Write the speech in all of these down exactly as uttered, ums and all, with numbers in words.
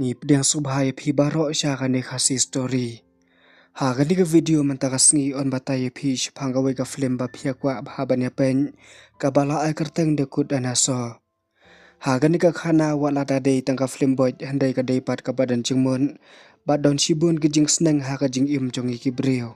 Ngi pdiang sngewbha ïa phi baroh sha kane ka Khasi Story. Ha kane ka video mynta ka sngi yn batai ïa phi shaphang kawei ka film ba phi ïa kwah bha ban ïa peit, kaba la ai kyrteng The Good Dinosaur. Ha kane ka khana wat la da dei tang ka film bad hynrei ka dei pat kaba don jingmut bad don shibun ki jingsneng ha ka jingim jong ngi ki briew.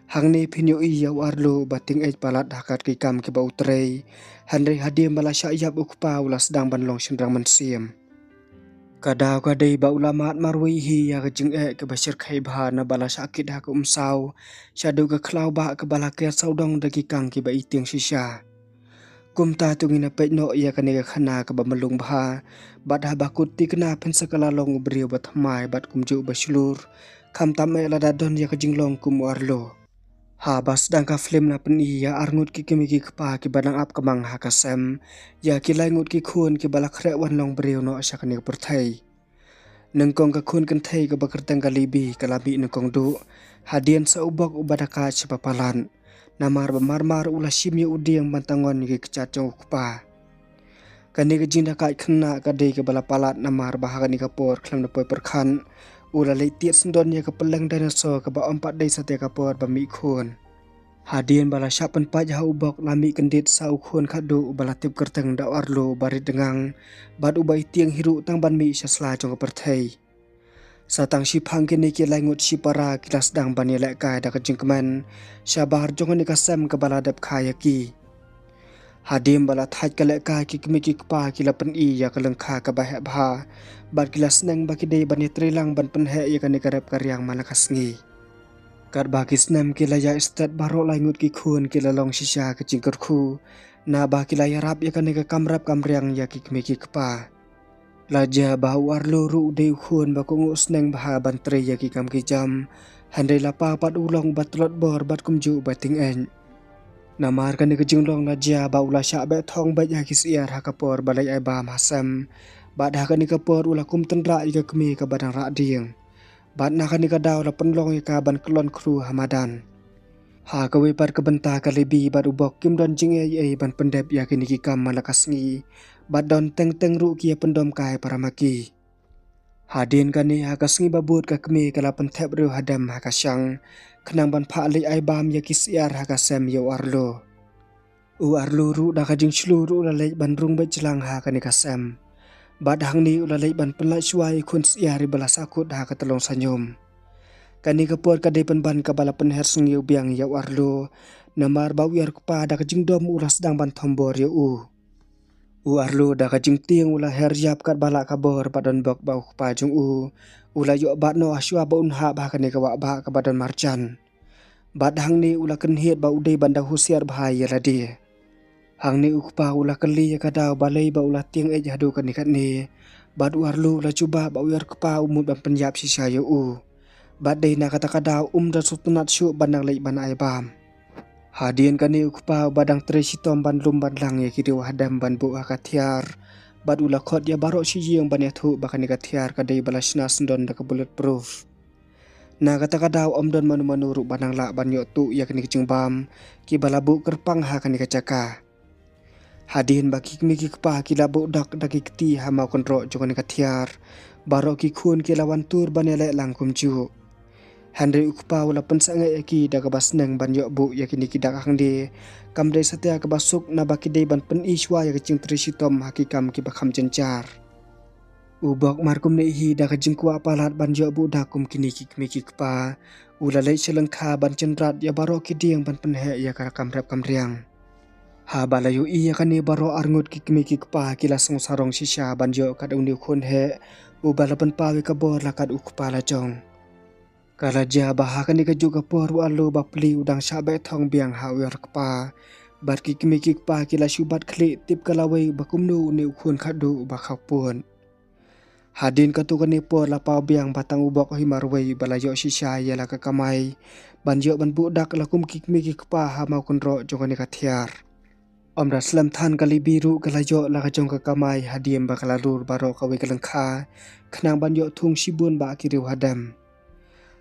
Hangne phin ïohi ïa u Arlo ba tyngeh palat ha kat ki kam kiba u trei. Hynrei hadien ba la shah ïap u kpa u la sdang ban long shynrang mynsiem. Ka daw ka dei ba u la mad marwei hi ïa ka jingeh kaba shyrkhei bha naba la shah kit ha ka umsaw shaduh ka khlaw ba kaba la ker sawdong da ki kang kiba itieng shisha. Kumta to ngin ïa peit noh ïa kane ka khana kaba mlung bha. Bad haba kut thikna phin sa ka la long u briew ba thymmai bad kumjuh ba shlur. Khamtam eh lada don ïa ka jinglong kum u Arlo. Haba sdang ka film la pyni ïa arngut ki kmie ki kpa kiba dang ap ka mang ha ka sem, ïa ki laingut ki khun kiba la khreh wan long briew noh sha kane ka pyrthei. Nyngkong ka khun kynthei kaba kyrteng ka Libby ka la mih nyngkong duh. Hadien sa u bok uba da kait shaba palat. Namar ba marmar u la shim ïa u dieng ban tangon ïa ki kjat jong u kpa. Kane ka jingda kait khynnah ka dei kaba la palat namar ba ha kane ka por khlem da poi pyrkhat, u la leit tied syndon ïa ka pylleng dinosaur kaba ym pat dei satia ka por ba mih khun. Hadien ba la shah pynpait ha u bok la mih kyndit sa u khun khadduh uba la tip kyrteng da u Arlo uba rit dngang bad uba itieng hi ruh tang ban mih sha sla jong ka pyrthei. Sa tang shiphang kine ki laingut shipara ki la sdang ban ïalehkai da ka jingkmen shabar jong kane ka sem kaba la dep kha ïa ki. Hadien ba la thait ka lehkai ki kmie ki kpa ki la pyni ïa ka lyngkha kaba heh bha bad ki la sneng ba ki dei ban ïatreilang ban pynheh ïa kane ka rep ka riang man la ka sngi. Katba ki snem ki la ïaid stet baroh laingut ki khun ki la long shisha ka jingkyrkhu naba ki la ïarap ïa kane ka kam rep kam riang ïa ki kmie ki kpa. La jia ba u Arlo ruh u dei u khun ba kohnguh sneng bha ban trei ïa ki kam ki jam. Hynrei la paw pat u long ba tlot bor bad kumjuh ba tyngeh. Namar kane ka jinglong la jia ba u la shah beh thong beit ha ki syiar ha ka por ba leit ai bam ha sem. Bad ha kane ka por u la kum tynrah ïa ka kmie kaba dang rah dieng. Bad na kane ka daw la pynlong ïa ka ban kyllon khru ha madan. Ha kawei pat ka bynta ka Libby bad u bok kim don jingaiei ban pyndep ïa kine ki kam man la ka sngi. Bad don teng teng ruh ki ïa pyndom kai para ma ki. Hadien kane ha ka sngi ba bud ka kmie ka la pynthep riew hadem ha ka shang. Khnang ban phah leit ai bam ïa ki syiar ha ka sem ïa u Arlo. U Arlo ruh da ka jingshlur u la leit ban rung beit jlang ha kane ka sem. Bad hangne u la leit ban pynlait shuwa ïa i khun syiar iba la sahkut ha ka tlong sahñium. Kane ka por ka dei pynban kaba la pynher sngi u biang ïa u Arlo. Namar ba u ïar kpa da ka jingdom u la sdang ban thombor ïa u. U Arlo da ka jingtieng u la her ïap katba lah ka bor bad don bok ba u kpa jong u u la ïoh bat noh ha shuwa ba un hap ha kane ka wah bah kaba don marjan. Bad hangne u la kynhied ba u dei ban da husiar bha ïa lade. Hangne u kpa u la kylli ïa ka daw balei ba u la tieng eit haduh kane katne. Bad u Arlo u la jubab ba u ïar kpa u mut ban pynïap shisha ïa u. Bad dei na kata ka daw um da sngewtynnat shuh ban nang leit ban ai bam. Hadien kane u kpa uba dang trei shitom ban lum ban lang ïa ki riew hadem ban buh ha ka thiar. Bad u la khot ïa baroh shi ïing ban ïathuh ba kane ka thiar ka dei ba la shna syndon da ka bulletproof. Na kata ka daw ym don mano mano ruh ba nang lah ban ïoh tuh ïa kane ka jingbam kiba la buh kyrpang ha kane ka jaka. Hadien ba ki kmie ki kpa ki la buh dak da ki kti ha maw kynroh jong kane ka thiar, baroh ki khun ki la wan tur ban ïaleh lang kumjuh. Hynrei u kpa u la pynsangeh ïa ki da kaba sneng ban ïoh buh ïa kine ki dak hangne. Kam dei satia kaba suk naba ki dei ban pyni shuwa ïa ka jingtrei shitom ha ki kam kiba kham jynjar. U bok mar kumne hi da ka jingkwah palat ban ïoh buh dak kum kine ki kmie ki kpa. U la leit sha lyngkha ban jynrat ïa baroh ki dieng ban pynheh ïa ka kam rep kam riang. Haba la ïohi ïa kane baroh arngut ki kmie ki kpa ki la sngewsarong shisha ban ïoh kat une u khun heh uba la pynpaw ïa ka bor la kat u kpa la jong. Ka la jia ba ha kane kajuh ka por u Arlo ba pli u dang shah beh thong biang ha u ïar kpa. Bad ki kmie ki kpa ki la shu bat khlieh tip ka lawei ba kumno une u khun khadduh uba khapun. Hadien katto katne por la paw biang ba tang u bok hi marwei ba la ïoh shisha ïa la ka kamai ban ïoh ban buh dak la kum ki kmie ki kpa ha maw kynroh jong kane ka thiar. Ym da slem than ka Libi ruh ka la ïoh la ka jong ka kamai hadien ba ka la lur baroh kawei ka lyngkha khnang ban ïoh thung shibun ba ki riew hadem.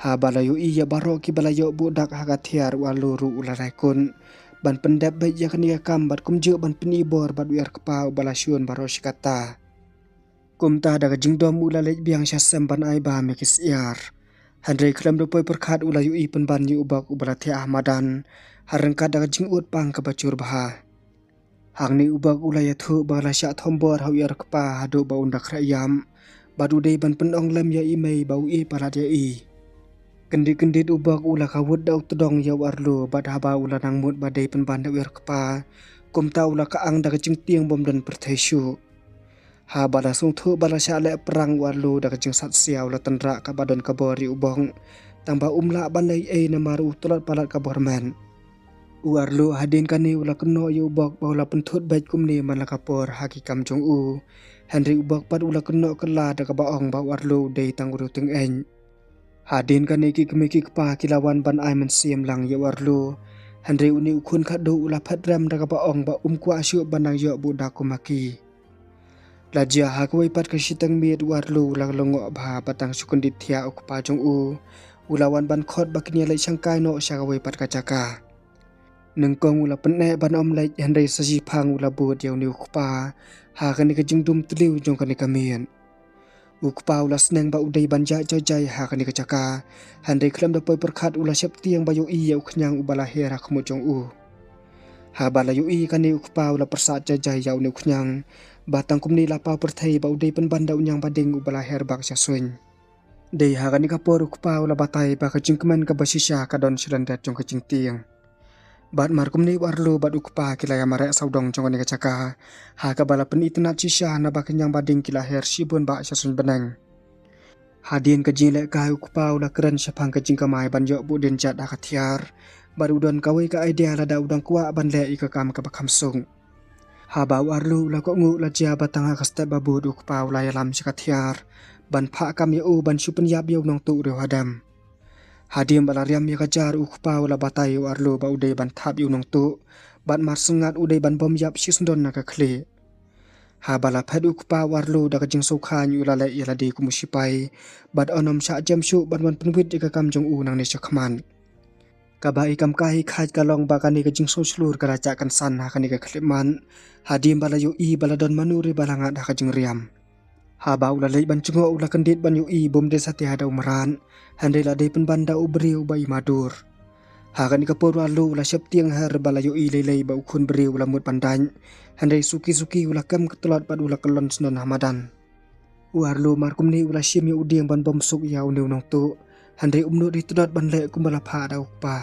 Haba la ïohi ïa baroh kiba la ïoh buh dak ha ka thiar u Arlo ruh u la rai kut ban pyndep beit ïa kane ka kam bad kumjuh ban pyni bor bad u ïar kpa uba la shun baroh shi katta. Kumta da ka jingdom u la leit biang sha sem ban ai bam ïa ki syiar. Hynrei khlem da poi pyrkhat u la ïohi pynban ïa u bok uba la thiah ha madan, ha ryngkat da ka jingud pang kaba jur bha. Hangne u bok u la ïathuh ba la shah thombor ha u ïar kpa haduh ba un da khreh ïam, bad u dei ban pynong lem ïa i mei ba u ïeit palat ïa i. Kyndit kyndit u bok u la kawut da u tdong ïa u Arlo, bad haba u la nang mut ba dei pynban da u ïar kpa, kumta u la kang da ka jingtieng bym don pyrthei shuh. Haba la sngewthuh ba la shah leh pyrang u Arlo, da ka jingsat sia u la tynrah kaba don ka bor ïa u bok, tang ba um lah ban leh ei namar u tlot palat ka bor met. U Arlo hadien kane u la kynnoh ïa u bok ba u la pynthut beit kumne man la ka por ha ki kam jong u. Hynrei u bok pat u la kynnoh kylla da kaba ong ba u Arlo u dei tang u riewteng eiñ. Hadien kane ki kmie ki kpa ki la wan ban ai mynsiem lang ïa u Arlo. Hynrei une u khun khadduh u la phet rem da kaba ong ba um kwah shuh ban nang ïoh bud da kum ma ki. La jia ha kawei pat ka shiteng miet u Arlo u la lyngngoh bha, bad tang shu kyndit thiah u kpa jong u u la wan ban khot ba kin ïa leit shangkai noh sha kawei pat ka jaka. Nyngkong u la pyneh ban ym leit, hynrei sa shiphang u la bud ïa une u kpa ha kane ka jingdum tliw jong kane ka miet. U kpa u la sneng ba u dei ban ïaid jai jai ha kane ka jaka, hynrei khlem da poi pyrkhat u la sheptieng ba ïohi ïa u khñiang uba la her ha khmut jong u. Haba la ïohi kane u kpa u la pyrsad jai jai ïa une u khñiang, bad tang kumne la paw pyrthei ba u dei pynban da u ñiang ba ding uba la her bak sha suiñ. Dei ha kane ka por u kpa u la batai ba ka jingkmen kaba shisha ka don sha lyndet jong ka jingtieng. Bad mar kumne u Arlo bad u kpa ki la ïa mareh sawdong jong kane ka jaka, ha kaba la pynitynnad shisha naba ki ñiang ba ding ki la her shibun bak sha suiñ bneng. Hadien ka jinglehkai u kpa u la kren shaphang ka jingkamai ban ïoh buh dienjat ha ka thiar, bad u don kawei ka idea lada u dang kwah ban leh ïa ka kam kaba kham suk. Haba u Arlo u la kohnguh, la jia ba tang ha ka step ba bud u kpa u la ïalam sha ka thiar ban phah kam ïa u ban shu pynïap ïa u nongtuh riewhadem. Hadien ba la riam ïa ka jar u kpa u la batai ïa u Arlo ba u dei ban thap ïa u nongtuh, bad mar sngewbha u dei ban bom ïap shisyndon na ka khlieh. Haba la phet u kpa u Arlo da ka jingsngewkhlaiñ u la leh ïa lade kum u shipai, bad un ym shah jem shuh ban wan pynwit ïa ka kam jong u nangne shakhmat. Kaba i kam ka hi khait ka long ba kane ka jingsngewshlur ka la jah kynsan ha kane ka khyllipmat, hadien ba la ïohi ba la don mano re ba la ngat ha ka jingriam. Haba u la leit ban jngoh u la kyndit ban ïohi bym dei satia da u mrad, hynrei la dei pynban da u briew ba i madur. Ha kane ka por u Arlo u la sheptieng her ba la ïohi lei lei ba u khun briew u la mut ban dait, hynrei suki suki u la kem ka tlot bad u la kyllon syndon ha madan. U Arlo mar kumne u la shim ïa u dieng ban bom suk ïa une u nongtuh, hynrei um nud hi tlot ban leh kumba la phah da u kpa.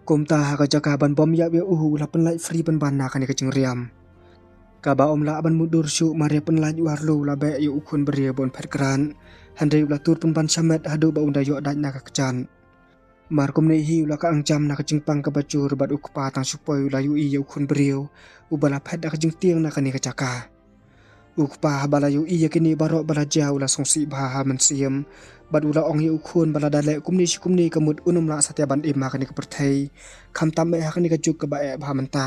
Kumta ha ka jaka ban bom ïap ïa u, u la pynlait free pynban na kane ka jingriam. Kaba um lah ban mutdur shuh, mar ïa pynlait u Arlo u la beh ïa u khun briew ba un phet krad, hynrei u la tur pynban shamet haduh ba un da ïoh dait na ka kjat. Mar kumne hi u la kang jam na ka jingpang kaba jur bad u kpa tang shu poi u la ïohi ïa u khun briew uba la phet da ka jingtieng na kane ka jaka. U kpa haba la ïohi ïa kine baroh ba la jia u la sngewsih bha ha mynsiem, bad u la ong ïa u khun ba lada leh kumne shi kumne ka mut un ym lah satia ban im ha kane ka pyrthei, khamtam eh ha kane ka juk kaba eh bha mynta.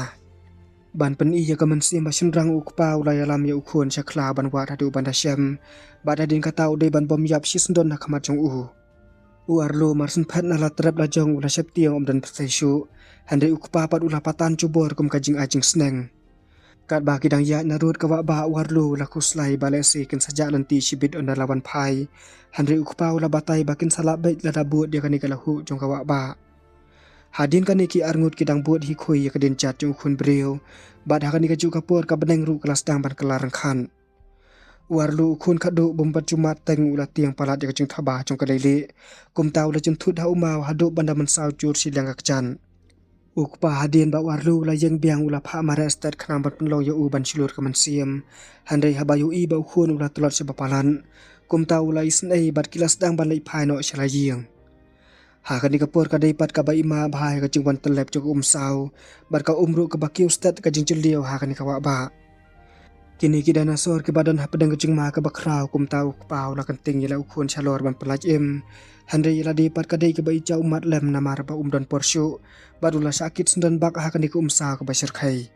Ban pyni ïa ka mynsiem ba shynrang u kpa u la ïalam ïa u khun sha khlaw ban wad haduh ban da shem, bad hadien kata u dei ban bom ïap shisyndon ha khmat jong u. U Arlo mar shen phet na la trep la jong u la sheptieng um don pyrthei shuh, hynrei u kpa pat u la patan jubor kum ka jingai jingsneng. Katba ki dang ïaid na rud ka wah bah u Arlo u la khuslai ba lehse kin sa jah lynti shibit ynda la wan phai, hynrei u kpa u la batai ba kin sa lah beit lada bud ïa kane ka lahuh jong ka wah bah. Hadien kane ki arngut ki dang bud hi khui ïa ka dienjat jong u khun briew, bad ha kane ka juh ka por ka bneng ruh ka la sdang ban kylla ryngkhat. U Arlo u khun khadduh bym pat ju mad teng u la tieng palat ïa ka jingthaba jong ka leilieh. Kumta u la jynthut ha u maw haduh ban da mynsaw jur shiliang ka kjat. U kpa hadien ba u Arlo u la ïeng biang u la phah mareh stet khnang ban pynlong ïa u ban shlur ka mynsiem. Hynrei haba ïohi ba u khun u la tlot sha ba palat, kumta u la isynei bad ki la sdang ban leit phai noh sha la ïing. Ha kane ka por ka dei pat kaba i ma bha ïa ka jingwan tyllep jong ka umsaw, bad ka um ruh kaba kiew stet ka jingjylliew ha kane ka wah bah. Kine ki dinosaur kiba don hapdeng ka jingma kaba khraw, kumta u kpa u la kynting ïa la u khun shalor ban pyllait im. Hynrei ïa lade pat ka dei kaba i jaw ummat lem namar ba um don por shuh, bad u la shah kit syndon bak ha kane ka umsaw kaba shyrkhei.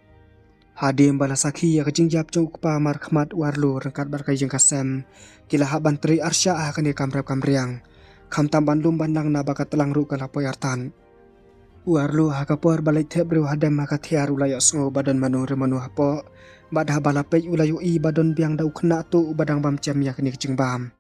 Hadien ba la sakhi ïa ka jingïap jong u kpa, markhmat u Arlo ryngkat bad ka ïing ka sem ki la hap ban trei arshah ha kane ka kam rep kam riang, khamtam ban lum ban lang naba ka tlang ruh ka la poi artat. U Arlu ha ka por ba leit thep briew hadem ha ka thiar u la ïohsngew ba don mano re mano hapoh. Bad haba la peit u la ïohi ba don biang da u khynnah tuh uba dang bam chem ïa kane ka jingbam.